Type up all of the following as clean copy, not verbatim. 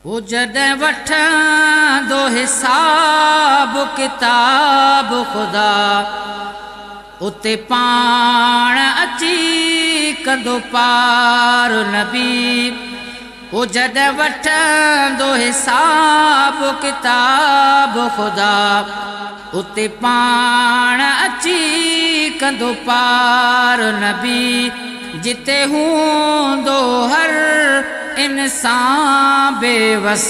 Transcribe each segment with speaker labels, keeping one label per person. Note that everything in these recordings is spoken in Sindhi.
Speaker 1: هو جڏهن وٺندو حساب ڪتاب خدا، اتي پاڻ اچي ڪندو پار نبي. هو جڏهن وٺندو حساب ڪتاب خدا، اتي پاڻ اچي ڪندو پار نبي. جتي هوندو هر انسان بيوس،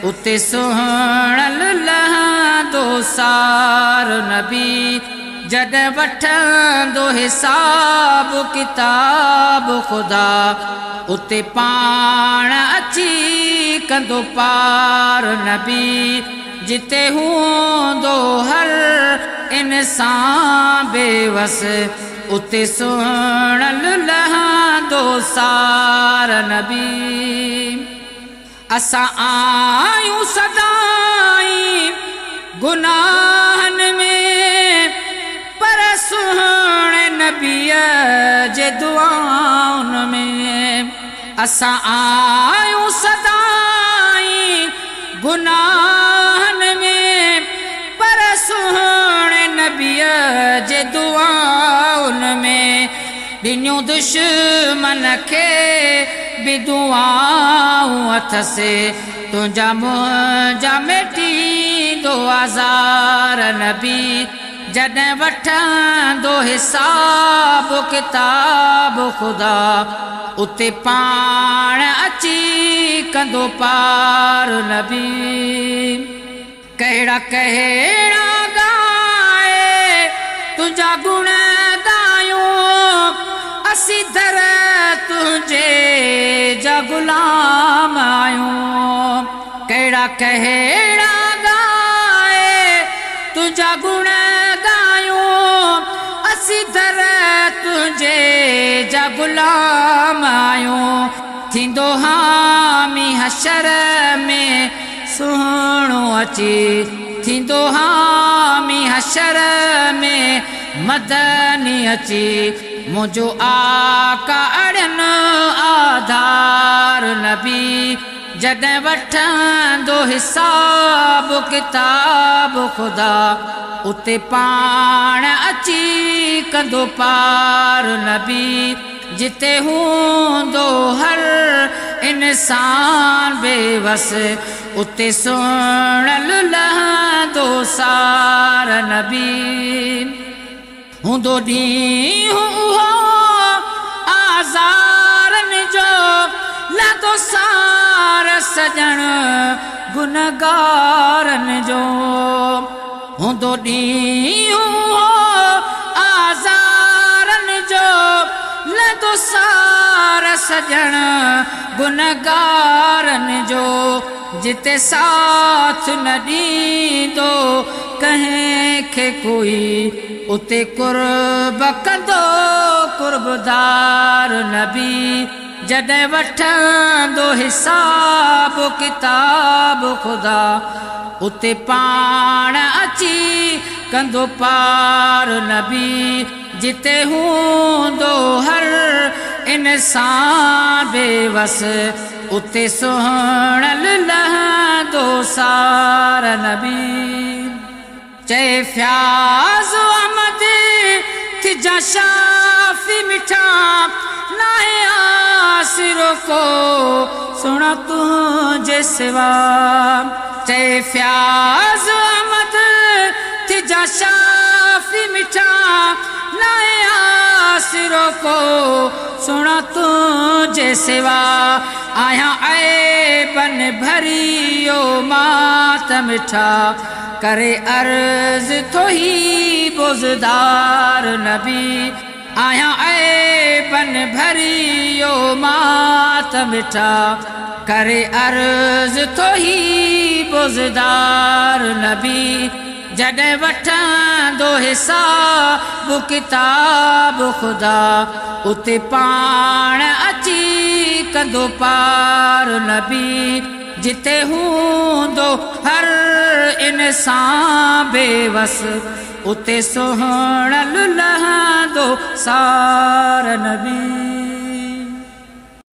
Speaker 1: اتي سهڻل لهندو سار نبي. جڏهن وٺندو حساب ڪتاب خدا، اتي پاڻ اچي ڪندو پار نبي. جتي هوندو هر انسان بيوس، اتي سهڻل لهندو سار نبي. اسان آهيون سدائين گناهن ۾، پر سهڻي نبيء جي دعائن ۾. اسان آهيون سدائين گناهن ۾، پر سهڻي نبيء جي دعائن ۾. ڏنيون دشمن کي به دعائون اٿس، تنهنجا منهنجا ميٽيندو آزار نبي. جڏهن وٺندو حساب ڪتاب خدا، اتي پاڻ اچي ڪندو پار نبي. ڪهڙا ڪهڙا ڳائي تنهنجا گڻ ڳايون، اسين در تنهنجي جا غلام آهيون. ڪهڙا ڪهڙا ڳائي تنهنجا گڻ ڳايون، اسين در تنهنجي جا غلام آهيون. ٿيندو حامي حشر ۾ سهڻو اچي، ٿيندو حامي حشر ۾ مدني اچي. منهنجو آقا اڙين آڌار نبي. جڏهن وٺندو حساب ڪتاب خدا، اتي پاڻ اچي ڪندو پار نبي. جتي هوندو هر انسان بيوس، اتي سهڻل لهندو سار نبي. هوندو ڏينهن اهو آزارن جو، لهندو سار سڄڻ گنهگارن جو. هوندو ڏينهن اهو آزارن جو، لهندو سار سڄڻ گنهگارن جو. جتي ساٿ نه ڏيندو ڪنهن کي ڪوئي، اتي قرب ڪندو قربدار نبي. جڏهن وٺندو حساب ڪتاب خدا، اتي پاڻ اچي ڪندو پار نبي. جتي هوندو هر انسان بيوس، اتي سهڻل لهندو سار نبي. چئي فياض احمد ٿجان شافي مٺا، ناهي آسرو ڪو سهڻا تنهنجي سوا. چئي فياض احمد ٿجان شافي مٺا، ناهي آسرو ڪو سهڻا تنهنجي سوا. آهيان عيبن ڀريو مان ته مٺا، ڪري عرض ٿو هي بزدار نبي. آهيان عيبن ڀريو مان ته مٺا، ڪري عرض ٿو هي بزدار نبي. جڏهن وٺندو حساب ڪتاب خدا، اتي پاڻ اچي ڪندو پار نبي. جتي هوندو هر انسان بيوس، اتي سهڻل لهندو سار نبي.